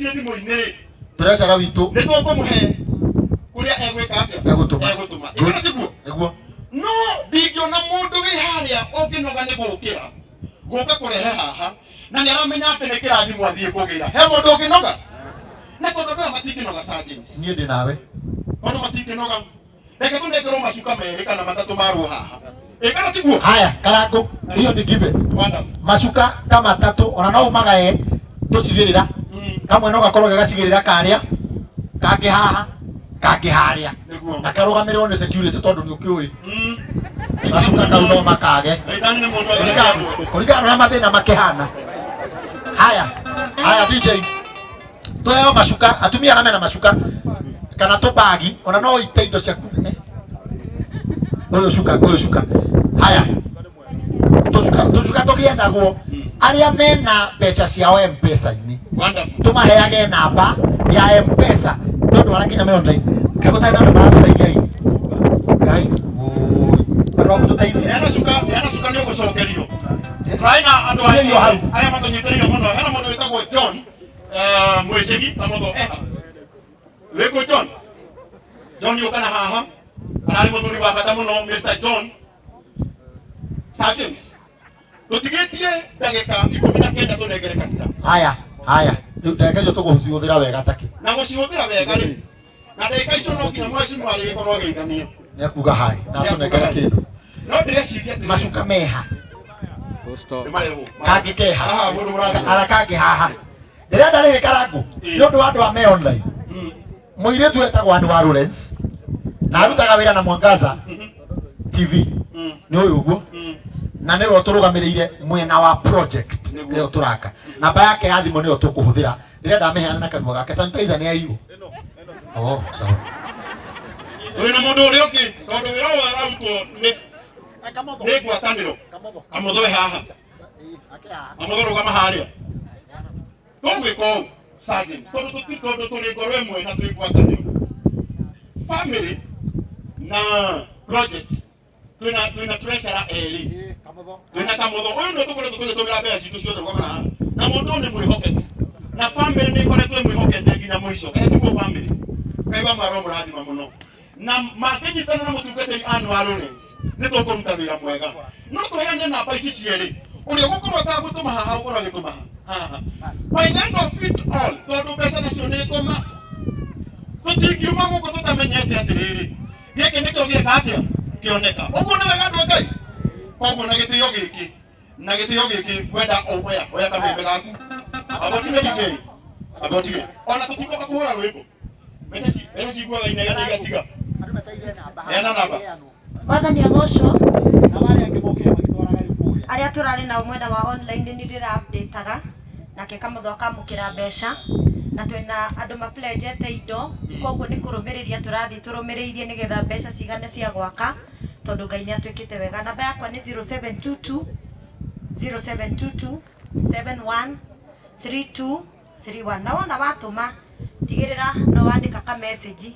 Atũtũmĩtie thimũ-inĩ rĩ, Treasurer witũ nĩ tũkũmũhe kũrĩa egwĩka atĩa? Egũtũma. Egũtũma. Ĩĩ tiguo? Nĩguo. No ndingĩona mũndũ wĩ harĩa ũngĩnoga nĩ gũkĩra gũka kũrehe haha na nĩ aramenya atĩ nĩ kĩrathimo athiĩ kũgĩra. He mũndũ ũngĩnoga? Na tondũ andũ aya matingĩnoga, Sir James. Niĩ ndĩ nawe. Tondũ matingĩnoga, reke tũnengerwo macuka merĩ kana matatũ marwo haha. Ĩ kana tiguo? Haya, Karangũ, hiyo ni given. Wonderful. Macuka ta matatũ ona no ũmagae tũcigĩrĩra. Kamwe no gakorwo ge gacigĩrĩra karĩa kangĩ haha, kangĩ harĩa. Nĩguo. Na karũgamĩrĩrwo nĩ security tondũ nĩ ũkĩũĩ gacuka kau no makage. Shaitani nĩ mũndũ. Kũringana na ũrĩa mathĩna makĩhana. Haya haya, DJ, tuheo macuka. Atumia arĩa mena macuka kana tũbagi ona no ite indo ciaku. Eh. Ũyũ cuka, ũyũ cuka. Haya, tũcuka, tũcuka tũgĩethagwo arĩa mena mbeca ciao M-Pesa-inĩ. Wonderful. Tũmaheage namba ya M-Pesa nĩ ũndũ arĩa nginya me online. Kaĩ gũtarĩ na andũ maratũteithia ĩ? Ngai ũĩ, andũ a gũtũteithia. Heana cuka, heana cuka, nĩ ũgũcokerio. Tũrarĩ na andũ Irio hau. Arĩa matũnyitĩrĩire mũno. Hena mũndũ wĩtagwo John Mwĩcĩgi Kamotho eha. Wĩkũ John? John yũka na haha. Ararĩ mũthuri wa bata mũno, Mr. John. Sir James. Tũtigĩtie ndagĩka 19 tũnengere kanitha. Haya haya, rĩu ndagĩka icio tũgũcihũthĩra wega takĩ? Na gũcihũthĩra wega rĩ, na ndagĩka icio no nginya mheshimiwa arĩgĩkorwo ageithanie. Nĩ ekuga hai na atũnengere kĩndũ. No ndĩreciria atĩrĩrĩ, Macuka meha? Nĩ marehwo. Kangĩ keha? Araha mũndũ mũrathime. Ara kangĩ haha. Ndĩrenda rĩrĩ, Karangũ, nĩ ũndũ wa andũ a me online. Mũirĩtu etagwo Ann wa Lawrence na arutaga wĩra na Mwangaza TV. Nĩ ũyũ ũguo na nĩwe ũtũrũgamĩrĩire mwena wa project Nĩguo. ĩyo tũraka. Namba yake ya thimũ nĩyo tũkũhũthĩra. Ndĩrenda amĩheane na kanua gake. Sanitizer nĩ yaiywo. Oh, sawa. Tũrĩ na mũndũ ũrĩa ũngĩ tondũ wĩra ũyũ ararutwo nĩ ngwatanĩro. Kamotho we haha. Kamotho, rũgama harĩa. Tũgwĩka ũũ, Sir James, tondũ tũti tondũ tũrĩ ngoro ĩmwe na twĩ ngwatanĩro, family na project, twĩna treasurer erĩ. Twĩna Kamotho ũyũ nĩwe tũkoretwo tũgĩtũmĩra mbeca citũ ciothe. Rũgama haha. Na mũndũ ũyũ nĩ mwĩhokete na family nĩ ĩkoretwo ĩmwĩhokete nginya mũico. Kana tiguo, family? Ngai wa mwaro mũrathima mũno na makĩnyitana na mũtungatĩri Ann wa Lawrence nĩ tũkũruta wĩra mwega. No tũheane namba ici cierĩ, ũrĩa ũgũkorwo atagũtũma haha ũkorwo agĩtũma haha. By the end of it all, tondũ mbeca nacio nĩ ngoma, tũtingiuma gũkũ tũtamenyete atĩrĩrĩ, gĩkĩ nĩkĩo gĩeka atĩa kĩoneka. Ũguo nĩ wega, andũ a Ngai. Koguo na gĩtĩo gĩkĩ, na gĩtĩo gĩkĩ, ngwenda oya oya kameme gaku. Abotige DJ, abotige. Ona tũtigoka kũhũra rwĩmbo. Mbeca ciguaga inegene igatiga. Heana namba. Mwathani agocwo. Arĩa tũrarĩ nao mwena wa online nĩ ndĩra updateaga nake Kamũtho akamũkĩra mbeca na twĩna andũ maplenjete indo. Koguo nĩ kũrũmĩrĩria tũrathiĩ tũrũmĩrĩirie nĩgetha mbeca cigane cia gwaka tondũ Ngai nĩ atwĩkĩte wega. Namba yakwa nĩ 0722 0722 71 32 31. Na wona watũma, tigĩrĩra no wandĩka ka message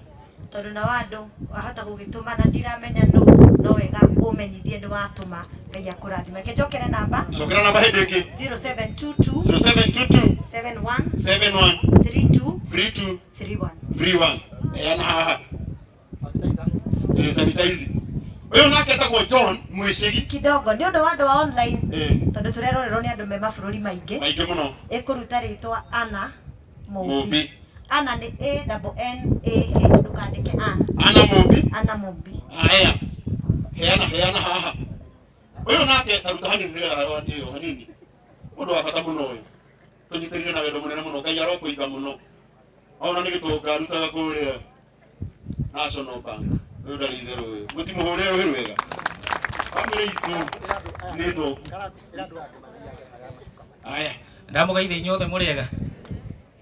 tondũ nao andũ wahota gũgĩtũma na ndiramenya nũ. No wega ũmenyithie nĩ watũma. Ngai akũrathime. Reke njokere namba. Cokera namba hĩndĩ ĩngĩ. 0722 0722 71 71 32 32 31. 31. Heana haha. Eh, sanitize. Ũyũ nake etagwo John Mwĩcĩgi. Kidogo nĩ ũndũ wa andũ a online tondũ tũrerorerwo nĩ andũ me mabũrũri maingĩ. Maingĩ mũno. Ĩkũruta rĩtwa Anna Mũmbi. Mũmbi. Anna nĩ A double N A H, ndũkandĩke Ann. Ana Mũmbi. Anna Mũmbi. Haya, heana, heana haha. Ũyũ nake taruta hanini nĩgetha ĩyo hanini. Mũndũ wa bata mũno ũyũ tũnyitĩrĩire na wendo mũnene mũno. Ngai arokũiga mũno. Ona nĩ gĩtonga arutaga kũrĩa National Bank. Ũyũ ndarĩ itherũ. Ũyũ mũtimũhũrĩre rũhĩ rwega. Bamĩrĩ itũ nĩ ndoku. Haya. Ndamũgeithia inyuothe mũrĩega.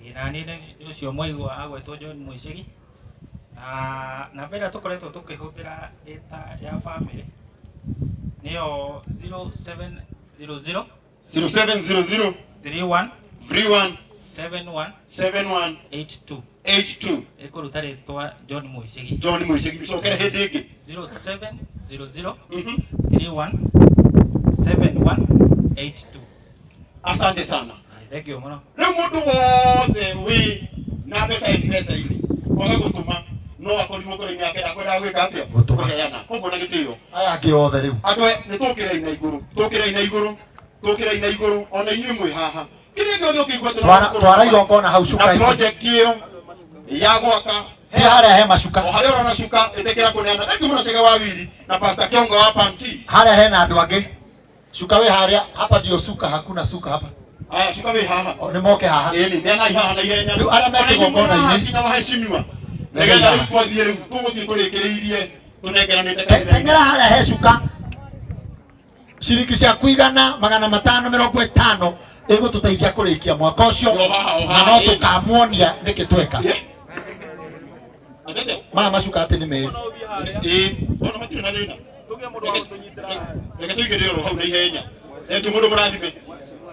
Ĩ, na niĩ nĩ ũcio mwaigua agwetwo John Mwĩcĩgi. Na namba ĩrĩa tũkoretwo tũkĩhũthĩra ĩta ya family nĩyo 0700 0700 31 31 71 71 82. 82. Ĩkũruta rĩtwa John Mwĩcĩgi. John Mwĩcĩgi. Cokere hĩndĩ ĩngĩ. 0700 31 71 82. Asante sana. Thank you mũno. Rĩu mũndũ wothe wĩ Wĩ na mbeca M-Pesa-inĩ kwaga gũtũma no akorirwo ngoro-inĩ yake ndakwendaga gwĩka atĩa? Gũtũma. Kũheana. Koguo na gĩtĩo Aya angĩ othe rĩu. Andũ nĩ tũkĩrai na igũrũ, tũkĩrai na igũrũ, tũkĩrai na igũrũ, ona inyuĩ mwĩ haha kĩrĩa gĩothe ũkĩigua atĩ Twara twara igongona hau na cuka-inĩ. project ĩyo ya gwaka He harĩa he macuka. O harĩa ũrona cuka, ĩtĩkĩra kũneana. Thank you mũno Chege wa Wili na Pastor Kiongo wa Palm Trees. Harĩa hena andũ angĩ. Cuka wĩ harĩa, hapa ndio suka, hakuna suka hapa. Aya, cuka wĩ haha. O, nĩ moke haha. Ĩni, neanai haha na ihenya. Rĩu arĩa me Ona inyuĩ mwĩ haha kĩgongona-inĩ. nginya waheshimiwa, nĩgetha rĩu twathiĩ, rĩu tũgũthiĩ tũrĩkĩrĩirie tũnengeranĩte kahinda. Teng'era harĩa he cuka. Ciringi ciaku 550 ĩgũtũteithia kũrĩkia mwaka ũcio O haha, o na haha, no ĩni. tũkamuonia nĩkĩ tweka. Yeah. Atete? Maya macuka atĩ nĩ merĩ. Ĩĩ, ona matirĩ na thĩna. Reke tũigĩrĩre oro hau na ihenya. Thank you mũndũ mũrathime.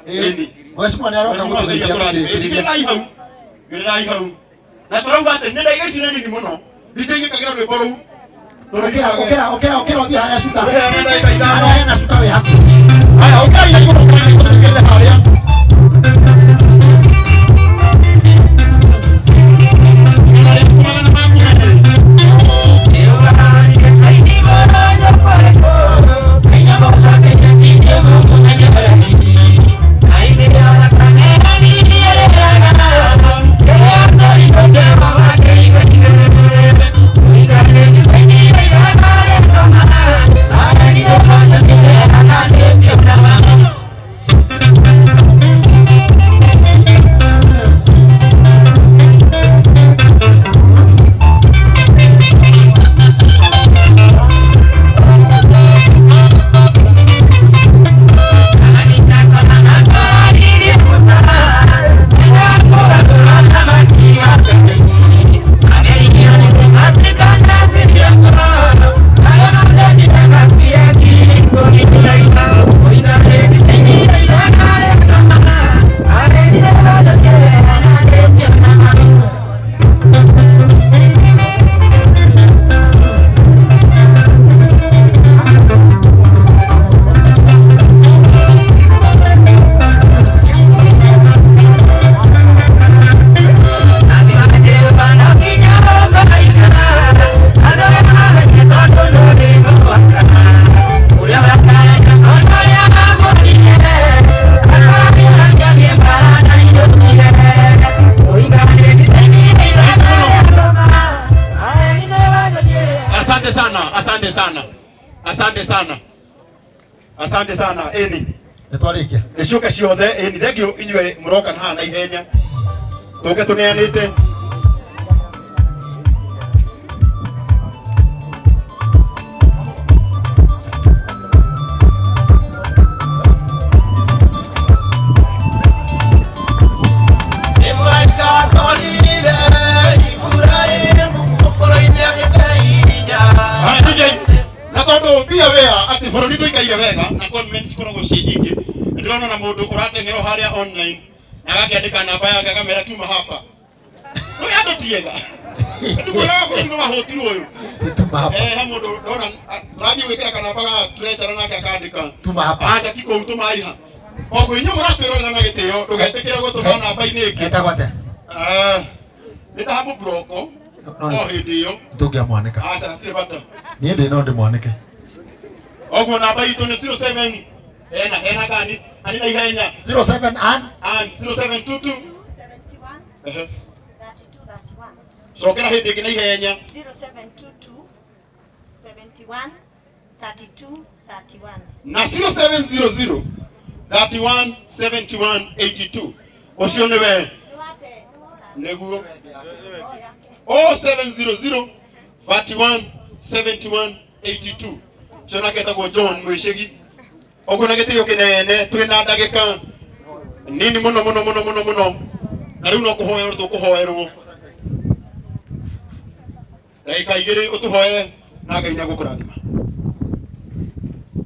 Ĩni. Mheshimiwa nĩ aroka gũtũteithia kũrĩkĩrĩria. Gĩrĩrai hau, gĩrĩrai hau. Na tũrauga atĩ nĩ ndagĩka ici nĩ nini mũno. DJ gĩkagĩra rwĩmbo rũu. Ũkĩra, ũkĩra, ũkĩra, ũkĩra ũthiĩ harĩa cuka. Ũheane ndagĩka ithano. Harĩa hena cuka wĩ hakuhĩ. Haya, ũkĩrai na igũrũ, ũkĩrai na igũrũ, tũigĩrĩre harĩa. Igana rĩaku 400. Asante sana, asante sana, asante sana, asante sana. Ĩni. Nĩ twarĩkia. Nĩ ciũke ciothe. Ĩni, thank you inyuĩ mũroka na haha na ihenya tũke tũneanĩte. Haya, DJ, na tondũ mbia wea atĩ bũrũri ndũikaire wega na comment cikoragwo ciĩ nyingĩ, nĩndĩrona na mũndũ ũrateng'era harĩa online na agakĩandĩka namba yake akamera tuma hapa. Ũyũ andũ tiega ndikuonaga bũrũri nĩ wahũtirwo ũyũ. Tuma hapa. Eh, he mũndũ ndona tũrathiĩ gwĩkĩra kanamba ga treasurer nake akandĩka Tuma hapa. aca ti kũu tũmaiha. Koguo inyuĩ mũratwĩrorera na gĩtĩo ndũgetĩkĩre gũtũma namba-inĩ ĩngĩ. Etagwo atĩa? Ah, nĩ ndahamũburoko No, o no, hĩndĩ ĩyo. tũngĩamwanĩka. Aca hatirĩ bata. Niĩ ndĩ no ndĩmwanĩke. Oguo namba itũ nĩ 07 ena hena gani ani na ihenya 07 and and 0722 71 Ehe. 32 31. Cokera hĩndĩ ĩngĩ na ihenya. 0722 71 32 31. Na 0700 31 71 82 ũcio nĩwe nĩguo 0700 31 71 82 ũcio nake etagwo John Mwĩcĩgi. Ũguo na gĩtĩo kĩnene twĩna ndagĩka nini mũno mũno mũno mũno mũno na rĩu no kũhoerwo tũkũhoerwo ndagĩka igĩrĩ ũtũhoere na Ngai nĩegũkũrathima.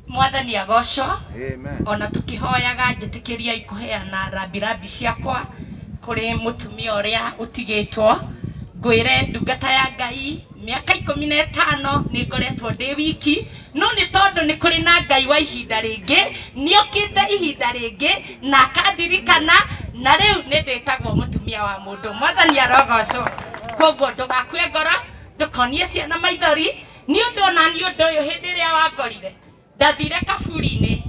Mwathani agocwo. Ona tukihoyaga njĩtĩkĩria ikũheana rambirambi ciakwa kũrĩ mũtumia ũrĩa ũtigĩtwo. Ngwĩre ndungata ya Ngai, mĩaka 15 nĩ ngoretwo ndĩ wiki, no nĩ tondũ nĩ kũrĩ na Ngai wa ihinda rĩngĩ, nĩokĩte ihinda rĩngĩ na akandirikana Na rĩu nĩ ndĩtagwo mũtumia wa mũndũ. Mwathani arogocwo. Koguo ndũgakue ngoro, ndũkonie ciana maithori, nĩ ũndũ ona niĩ ũndũ ũyũ hĩndĩ ĩrĩa wangorire ndathire kaburi-inĩ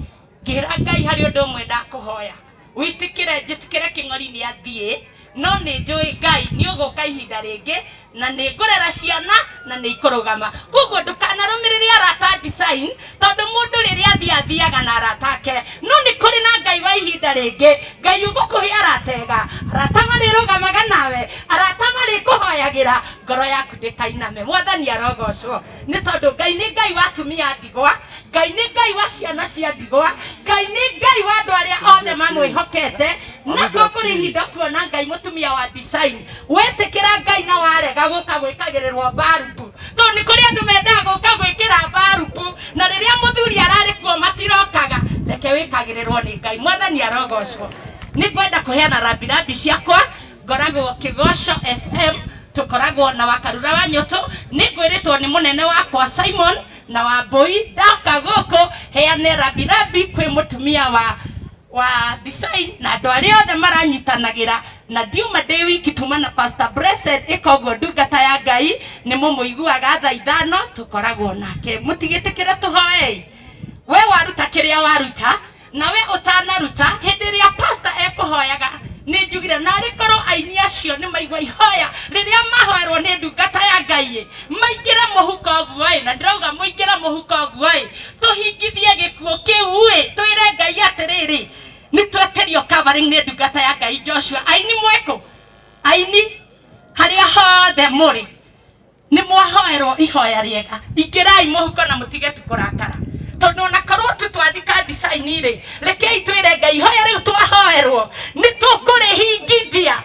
ngĩra Ngai harĩ ũndũ ũmwe ndakũhoya wĩtĩkĩre njĩtĩkĩre kĩng'ori nĩ athiĩ, no nĩ njũĩ Ngai nĩ ũgũka ihinda rĩngĩ na nĩ ngũrera ciana na nĩ ikũrũgama. Koguo ndũkanarũmĩrĩre arata design, tondũ mũndũ rĩrĩa athiĩ athiaga na arata ake, no nĩ kũrĩ na Ngai wa ihinda rĩngĩ. Ngai ũgũkũhe arata ega, arata marĩrũgamaga nawe, arata marĩkũhoyagĩra, ngoro yaku ndĩkainame. Mwathani arogocwo, nĩ tondũ Ngai nĩ Ngai wa atumia a ndigwa, Ngai nĩ Ngai wa ciana cia ndigwa, Ngai nĩ Ngai wa andũ arĩa othe mamwĩhokete. Na ko kũrĩ ihinda kuona Ngai mũtumia wa design, wetĩkĩra Ngai na warega gũka gwĩkagĩrĩrwo mbarubu, tondũ nĩ kũrĩ andũ mendaga gũka gwĩkĩra mbarubu, na rĩrĩa mũthuri ararĩ kuo matirokaga. Reke wĩkagĩrĩrwo nĩ Ngai. Mwathani arogocwo. Nĩ ngwenda kũheana rambirambi ciakwa. Ngoragwo Kĩgoco FM, tũkoragwo na Wakarura wa Nyũtũ. Nĩ ngwĩrĩtwo nĩ mũnene wakwa Simon na Wambũi ndoka gũkũ heane rambirambi kwĩ mũtumia wa design na andũ arĩa othe maranyitanagĩra. Na ndiuma ndĩ wiki, tuma na Pastor Blessed ĩka ũguo, ndungata ya Ngai nĩ mũmũiguaga thaa 5 tũkoragwo nake. Mũtigĩtĩkĩre tũhoei. We waruta kĩrĩa waruta, na we ũtanaruta, hĩndĩ ĩrĩa pastor ekũhoyaga nĩ njugire narĩ korwo aini acio nĩ maigua ihoya rĩrĩa mahoerwo nĩ ndungata ya Ngai, maingĩre mũhuko ũguo ĩ, na ndĩrauga mũingĩre mũhuko ũguo ĩ, tũhingithie gĩkuũ kĩu ĩ, twĩre Ngai atĩrĩrĩ, nĩ tweterio covering nĩ ndungata ya Ngai Joshua. Aini mwĩkũ? Aini harĩa hothe mũrĩ nĩ mwahoerwo ihoya rĩega, ingĩrai mũhuko na mũtige tu kũrakara, tondũ ona korwo tu twathika design rĩ, rekei twĩre Ngai ihoya rĩu twahoerwo nĩ tũkũrĩhingithia,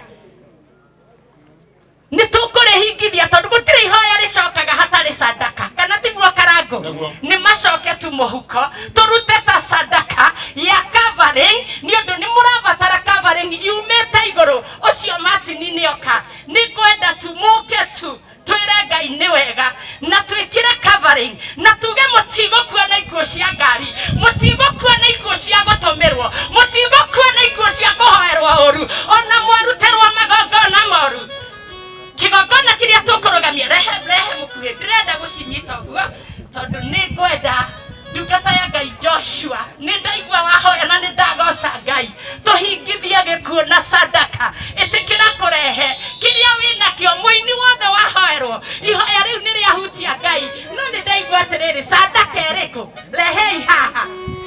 nĩ tũkũrĩhingithia, tondũ gũtirĩ ihoya rĩcokaga hatarĩ sadaka, kana tiguo Karango? Nĩ macoke tu mũhuko tũrute ta sadaka ya covering, nĩ ũndũ nĩ mũrabatara covering yumĩte igũrũ. Ũcio Martin nĩ oka, nĩ ngwenda tu mũke tu twĩre Ngai nĩ wega na twĩkĩre covering na tuge mũtigũkua na ikuũ cia ngari, mũtigũkua na ikuũ cia gũtũmĩrwo, mũtigũkua na ikuũ cia kũhoerwo ũru, ona mwarutĩrwo magongona moru. Kĩgongona kĩrĩa tũkũrũgamia, rehe rehe mũkuhĩ, ndĩrenda gũcinyita ũguo tondũ nĩ ngwenda ndungata ya Ngai Joshua, nĩ ndaigua wahoya na nĩ ndagoca Ngai, tũhingithie gĩkuũ na sadaka. Ĩtĩkĩra kũrehe kĩrĩa wĩnakĩo. Mũini wothe wahoerwo ihoya rĩu nĩ rĩahutia Ngai, no nĩ ndaigua atĩrĩrĩ, sadaka ĩrĩkũ? Rehei haha,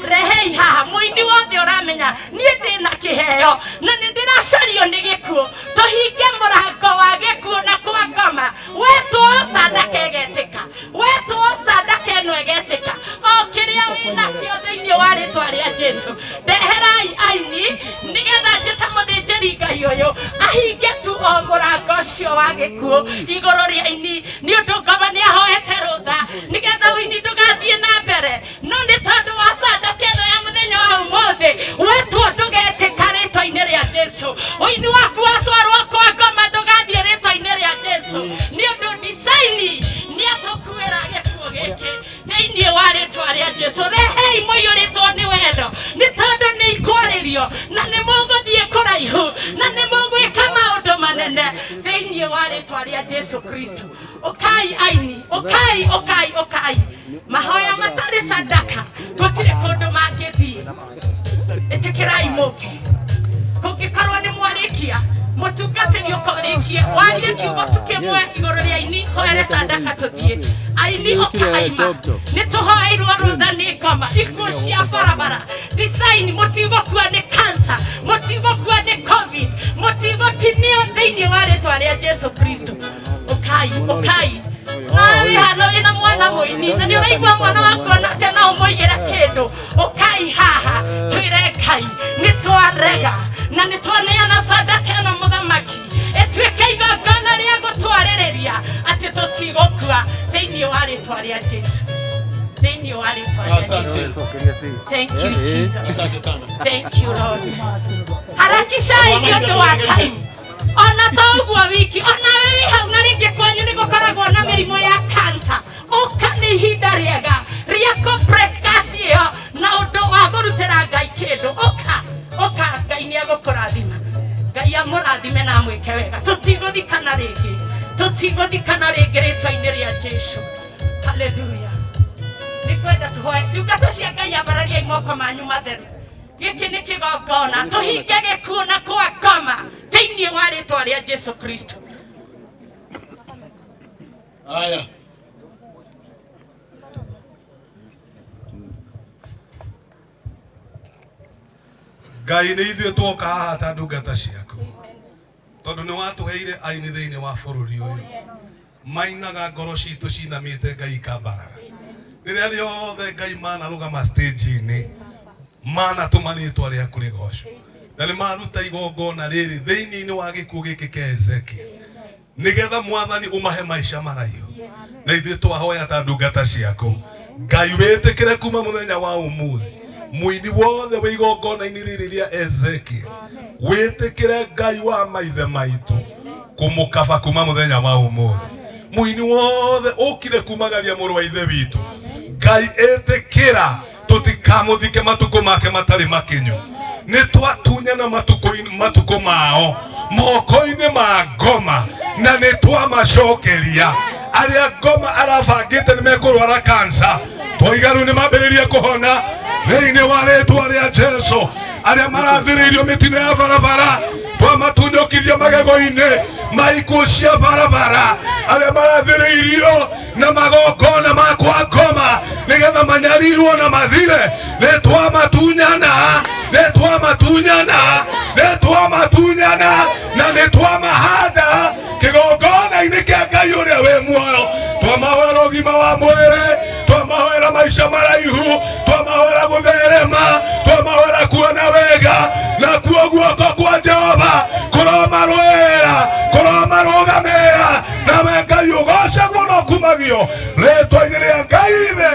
rehei haha. Mũini wothe ũramenya niĩ ndĩna kĩheo na nĩ ndĩracario nĩ gĩkuũ, tũhinge mũrango wa gĩkuũ na kwa ngoma. Wetwo sadaka ĩgetĩka, wetwo sadaka ĩno ĩgetĩka, o kĩrĩa wĩnakĩo thĩinĩ wa rĩtwa rĩa Jesu. Ndeherai aini nĩgetha njĩte mũthĩnjĩri Ngai ũyũ ahinge tu o mũrango ũcio wa gĩkuũ igũrũ rĩa aini, nĩ ũndũ ngoma nĩ ahoete rũtha nĩgetha ũini ndũgathiĩ na mbere, no nĩ tondũ wa sadaka ĩno ya mũthenya wa ũmũthĩ, wetwo ndũgetĩka rĩtwa-inĩ rĩa Jesu. Ũini waku watwarwo kwa ngoma ndũgathiĩ rĩtwa-inĩ rĩa Jesu, nĩ ũndũ design nĩ atũkuĩra gĩkuũ gĩkĩ thĩinĩ wa rĩtwa rĩa Jesu. Rehei mũiyũrĩtwo nĩ wendo, nĩ tondũ nĩ ikwarĩrio na nĩ mũgũthiĩ kũraihu na nĩ mũgwĩka maũndũ manene thĩinĩ wa rĩtwa rĩa Jesu Kristo. Ũkai aini, ũkai, ũkai, ũkai. Mahoya matarĩ sadaka gũtirĩ kũndũ mangĩthiĩ. Ĩtĩkĩrai mũke. Kũngĩkorwo nĩ mwarĩkia, mũtungatĩri ũkorĩkie warie kiugo tu kĩmwe igũrũ rĩa aini, hoere sadaka tũthiĩ. Aini ũka aima, nĩ tũhoeirwo rũtha nĩ ngoma, ikuũ cia barabara design, mũtigũkua nĩ cancer, mũtigũkua nĩ COVID, mũtigũtinio thĩinĩ wa rĩtwa rĩa Jesu Kristo. Ũkai, ũkai. Nawe hana wĩna mwana mũini na nĩ ũraigua mwana waku onake no ũmũigĩre kĩndũ, ũkai haha twĩre Ngai nĩ twarega na nĩ twaneana sadaka ĩno mũthamaki ĩtuĩke igongona rĩa gũtwarĩrĩria atĩ tũtigũkua thĩinĩ wa rĩtwa rĩa Jesu, thĩinĩ wa rĩtwa rĩa Jesu. Thank you Jesus, thank you Lord. Harakishai nĩ ũndũ wa time. Ona to ũguo wiki, onawe wĩ hau na rĩngĩ kwanyu nĩ gũkoragwo na mĩrimũ ya cancer, ũka nĩ ihinda rĩega rĩa kũ break curse ĩyo na ũndũ wa kũrutĩra Ngai kĩndũ. Ũka, ũka, Ngai nĩ egũkũrathima. Ngai amũrathime na amwĩke wega. Tũtigũthikana rĩngĩ, tũtigũthikana rĩngĩ rĩtwa-inĩ rĩa Jesu. Haleluya. Nĩ kwenda tũhoe. Ndungata cia Ngai, ambarariai moko manyu matheru. Gĩkĩ nĩ kĩgongona, tũhinge gĩkuũ na kwa ngoma thĩinĩ wa rĩtwa rĩa Jesu Kristo. Haya. Ngai nĩ ithuĩ tuoka haha ta ndungata ciaku, tondũ nĩ watũheire aini thĩinĩ wa bũrũri ũyũ mainaga ngoro citũ cinamĩte Ngai ikambarara. Rĩrĩa rĩothe Ngai manarũgama stage-inĩ, manatũma rĩtwa rĩaku rĩgocwo, na nĩ maruta igongona rĩrĩ thĩinĩ wa gĩkuũ gĩkĩ kĩa Ezekiel, nigetha Mwathani umahe maica maraihu. Na ithuĩ twahoya ta ndungata ciaku, Ngai, wĩtĩkĩre kuma mũthenya wa ũmũthĩ mũini wothe wĩ igongona-inĩ rĩrĩ rĩa Ezekiel, wĩtĩkĩre Ngai wa maithe maitũ kũmũkaba kuma mũthenya wa ũmũthĩ. Mũini wothe ũkire kumagaria mũrũ wa ithe witũ, Ngai, ĩtĩkĩra tũtikamũthike matukũ make matarĩ makinyu. Nĩ twatunyana matukũ mao moko-inĩ ma ngoma, na nĩ twamacokeria. Arĩa ngoma arabangĩte nĩ mekũrwara kansa, twoiga rĩu nĩ mambĩrĩrie kũhona thĩinĩ wa rĩtwa rĩa Jesu. Arĩa marathĩrĩirio mĩtino ya barabara, twamatunyũkithia magego-inĩ ma ikuũ cia barabara. Arĩa marathĩrĩirio na magongona ma kwa ngoma nigetha manyarirwo na mathire, nĩ twamatunyana, nĩ twamatunyana, nĩ twamatunyana, na nĩ twamahanda kĩgongona-inĩ kĩa Ngai ũrĩa wĩ muoyo. Twamahoera ũgima wa mwĩrĩ, twamahoera maica maraihu, twamahoera gũtherema, twamahoera kuona wega, na kuo guoko kwa Jehova kũromarũĩra, kũromarũgamĩra, nawe Ngai ũgocagwo na ũkumagio rĩtwa-inĩ rĩa Ngai Ithe,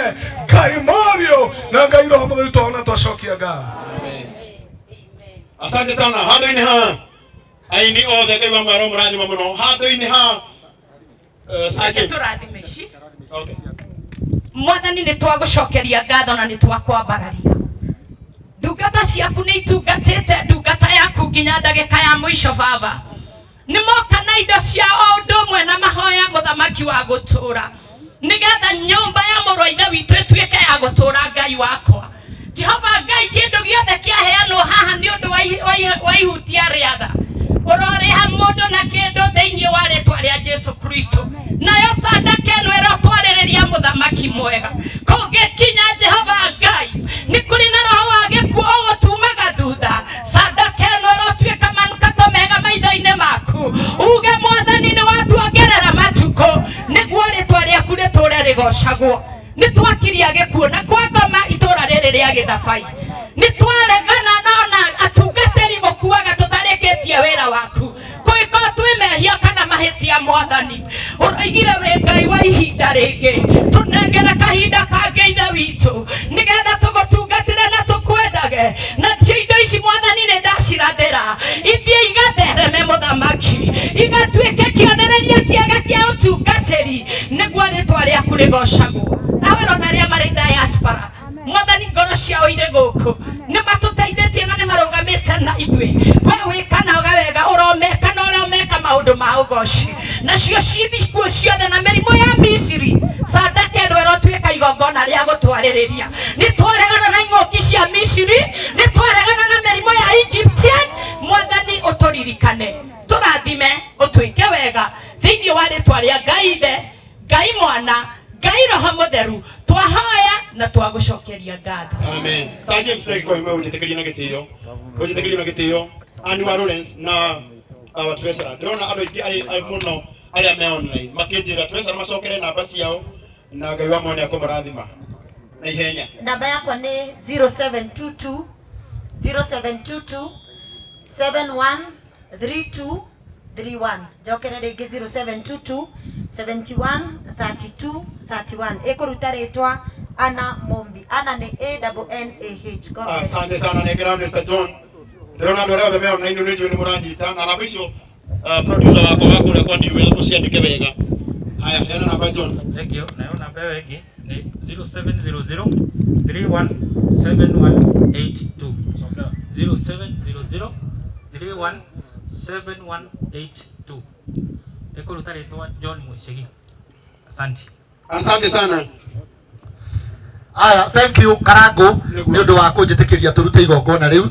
Ngai Mũriũ na Ngai Roho Mũtheru. Twahona twacokia ngatho. Asante sana. Handũ-inĩ ha aini othe, Ngai wa mwaro mũrathima mũno. Handũ-inĩ ha Sir Reke James. Tũrathime ici. Okay. Mwathani, nĩ twagũcokeria ngatho na nĩ twakwambararia. Ndungata ciaku nĩ itungatĩte ndungata yaku nginya ndagĩka ya mũico. Baba, nĩ moka na indo cia o ũndũ ũmwe na mahoya mũthamaki wa gũtũũra, nĩgetha nyũmba ya mũrũ wa ithe witũ ĩtuĩke ya gũtũũra. Ngai wakwa, Jehova Ngai, kĩndũ gĩothe kĩaheanwo haha nĩ ũndũ wa ihutia rĩatha, ũrorĩha mũndũ na kĩndũ thĩinĩ wa rĩtwa rĩa Jesu Kristo. Nayo sadaka ĩno ĩrotwarĩrĩria mũthamaki mwega. Kũngĩkinya, Jehova Ngai, nĩ kũrĩ na roho wa gĩkuũ ũgũtumaga thutha, sadaka ĩno ĩrotuĩka manukato mega maitho-inĩ maku, uge Mwathani nĩ watuongerera matukũ, nĩguo rĩtwa rĩaku rĩtũre rĩgocagwo. Nĩ twakiria gĩkuũ na kwa ngoma itũra rĩrĩ rĩa Gĩthabai. Nĩ twaregana nona atungatĩri gũkuaga tũtarĩkĩtie wĩra waku. Kũngĩkorwo twĩ mehia kana mahĩtia, Mwathani, ũroigire wĩ Ngai wa ihinda rĩngĩ, tũnengere kahinda kangĩ, ithe witũ, nĩgetha tũgũtungatĩre na tũkwendage. Na cio indo ici, Mwathani, nĩ ndacirathĩra ithiĩ igathereme, mũthamaki, igatuĩke kĩonereria kĩega kĩa ũtungatĩri, nĩguo rĩtwa rĩaku rĩgocagwo. Nawe rona arĩa marĩ diaspora, Mwathani, ngoro ciao irĩ gũkũ, nĩ matũteithĩtie na nĩ marũgamĩte na ithuĩ. We wĩkanaga wega, ũromeka na ũromeka maũndũ ma ũgoci. Nacio cithikuũ ciothe na mĩrimũ ya Misiri, sadaka ĩno ĩrotuĩka igongona rĩa gũtwarĩrĩria. Nĩ twaregana na ing'ũki cia Misiri, nĩ twaregana na mĩrimũ ya Egyptian. Mwathani, ũtũririkane, tũrathime, ũtwĩke wega thĩinĩ wa rĩtwa rĩa Ngai Ithe, Ngai Mwana, Ngai Roho Mũtheru, twahoya na twagũcokeria ngatho. Amen. Sir James, ndagĩka ĩmwe ũnjĩtĩkĩrie na gĩtĩo. Ũnjĩtĩkĩrie na gĩtĩo. Anne wa Lawrence na our treasurer. Ndĩrona andũ aingĩ arĩ mũno arĩa me online makĩnjĩra treasurer macokere namba ciao, na Ngai wa mwene akũmũrathima na ihenya. Namba yakwa nĩ 0722 0722 713231. Njokere rĩngĩ, 0722 71 32 31. Ĩkũruta rĩtwa Anna Mombi. Anna nĩ A double N A H. God bless you. Asante sana. Nengera Mr. John. Ndĩrona andũ arĩa othe me online nĩ njũĩ nĩ mũranyita na namba icio, producer wakwa wa kũrĩa kwa New ũciandĩke wega. Haya, heana namba, John. Thank you. Nayo namba ĩyo ĩngĩ nĩ 0700 317182. 0700 7182. Ĩkũruta rĩtwa John Mwĩcĩgi. Asante. Asante sana. Aya, thank you Karango nĩ ũndũ wa kũnjĩtĩkĩria tũrute igongona rĩu.